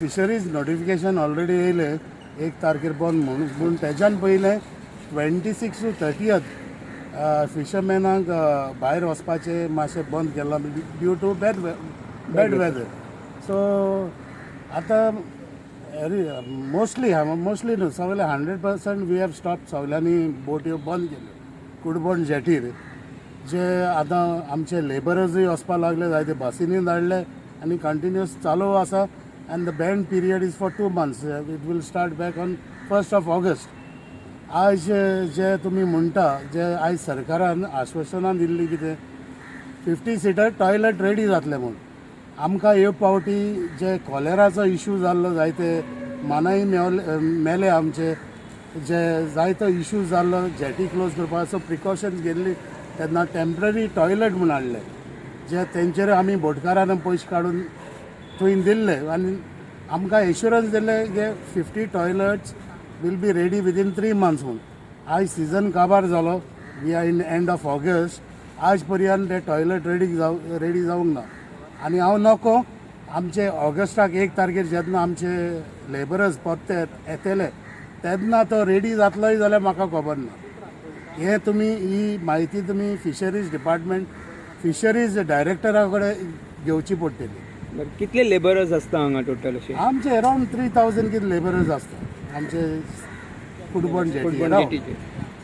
Fisheries notification already येयलें, 1 तारखेर बंद म्हणून. पूण तेज्यान पयलें 26 टू 30th फिशरमॅनांक भायर वचपाचें मातशें बंद केलां due to bad weather. So आतां मोस्टली, मोस्टली न्हू, सगळे 100% we have stop. सगळ्यांनी बोट्यो बंद केल्यो कुडबण जेटीर. जे आतां आमचे लेबरर्सूय वचपाक लागले, जायते बसींनी धाडले आनी कंटिन्युअस चालू आसा and the ban period is for 2 months. It will start back on 1st of August. आयज जे तुमी म्हणटा, जे आयज सरकारान आश्वासनां दिल्लीं कितें 50 सिटर टॉयलेट रेडी जातले म्हूण, आमकां हे पावटी जे कॉलेराचो इशू जाल्लो, जायते मानाय मेवले, मेले आमचे, जे जायतो इशू जाल्लो जेटी क्लोज करपाचो प्रिकॉशन्स घेतली तेन्ना टेंपररी टॉयलेट म्हूण हाडले, जे तेंचेर आमी बोटकारान पयशे काडून थंय दिल्ले आनी आमकां एश्युरन्स दिल्ले की 50 toilets will be ready within 3 months म्हूण. आयज सिजन काबार जालो. We are in end of August. आज पर्यंत ते टॉयलेट रेडी जावंक ना आनी हांव नको आमचे ऑगस्टाक 1 तारखेर जेन्ना आमचे लेबरर्स परते येतले तेन्ना तो रेडी जातलोय जाल्यार म्हाका खबर ना. हे तुमी ही म्हायती तुमी फिशरीज डिपार्टमेंट, फिशरीज डायरेक्टरा कडेन घेवची पडटली. बरं, कितले लेबरर्स आसता हांगा टोटल अशे? आमचे अरावंड 3000 कितें लेबरर्स आसता आमचे कुडबण jetty. कुडबण जेटीचे.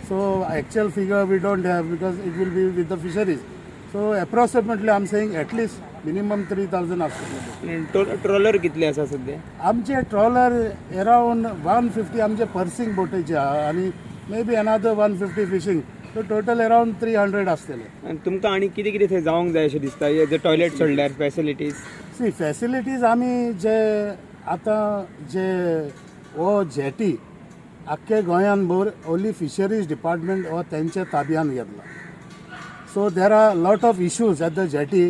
So actual figure we don't have because it will be with the fisheries. So approximately I am saying at least minimum 3000 आसतले. ट्रॉलर कितले आसा सध्या? आमचे ट्रॉलर अरावंड 150 आमचे पर्सिंग बोटीचे आहा आनी maybe another 150 fishing, so total around 300 आसतले. आनी तुमकां आनी कितें कितें थंय जावंक जाय अशें दिसता, जे टॉयलेट सोडल्यार फॅसिलिटीज? सी, फॅसिलिटीज आमी जे आतां जे हो जेटी आख्खे गोंयान भर ओनली फिशरीज डिपार्टमेंट हो तेंच्या ताब्यान घेतला. So there are lot of issues at the jetty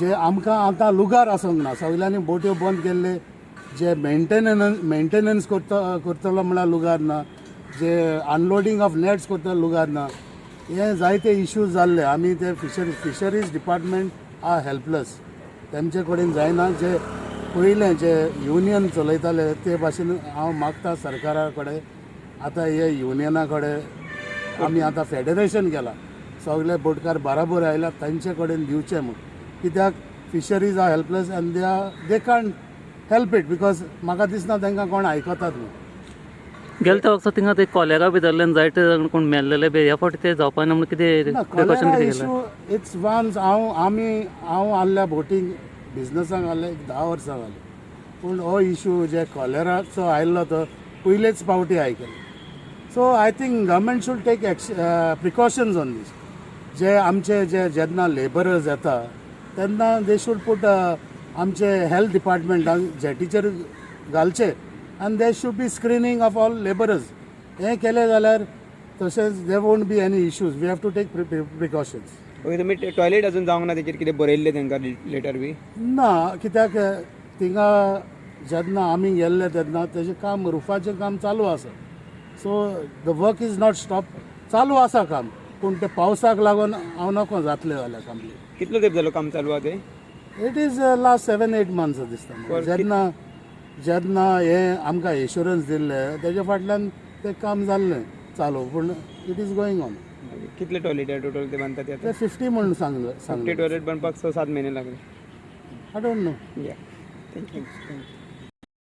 जे आमकां आतां लुगार आसूंक ना. सगल्यांनी बोट्यो बंद केल्ले. जे मेंटेनन्स करता करतलो म्हळ्यार लुगार ना, जे अनलोडींग ऑफ नॅट्स करता लुगार ना. हे जायते इश्यूज जाल्ले. आमी ते fisheries department are helpless. तेमचे कडेन जायना. जे पयलें जे युनियन चलयताले ते भाशेन हांव मागता सरकारा कडेन, आतां हे युनियना कडेन आमी आतां फेडरेशन केलां, सगळे बोटकार बराबर आयला, तांचे कडेन दिवचे म्हूण. कित्याक fisheries are helpless and they can't help it because म्हाका दिसना तांकां कोण आयकतात म्हूण. गेले त्या वर्सा थिंगा ते कॉलेरा बी जाल्ल्यान जायते जाण कोण मेल्लेले बी. ह्या फावटी ते जावपा ना म्हणून कितें ना. प्रिकॉशन कॉलेरा कितें केलां? इशू it's once हांव आमी हांव आहल्या बोटींग बिजनसाक आहले एक 10 वर्सां जालीं, पूण हो इशू जे कॉलेराचो आयल्लो तो पयलेच पावटी आयकले. So I think government should take precautions on this. जे आमचे जे जेन्ना लेबरर्स येता तेन्ना they should put आमचे हेल्थ डिपार्टमेंटान जेटीचेर घालचे आनी there should be screening of all labourers. हें केलें जाल्यार तशेंच there won't be any issues. We have to take precautions. Okay, तुमी टॉयलेट अजून जावंक ना तेचेर कितें बरयल्लें तांकां लेटर बी? ना, कित्याक थिंगा जेन्ना आमी गेल्ले तेन्ना तेजें काम, रुफाचें काम चालू आसा. So the work is not stop. चालू आसा काम, पूण ते पावसाक लागून हांव नको जातलें जाल्यार कंप्लीट. कितलो तेंप जालो काम चालू आहा ते? It is last 7-8 months दिसता म्हाका. जेन्ना जेन्ना हें आमकां एश्युरन्स दिल्लें तेजे फाटल्यान तें काम जाल्लें चालू, पूण it is going on. कितले टॉयलेट टोटल ते बांदता ते ते आतां? 50 म्हणून सांगलें. 50 सांगलें. टॉयलेट बांदपाक 6-7 म्हयने लागले. I don't know. Yeah, thank you, thank you.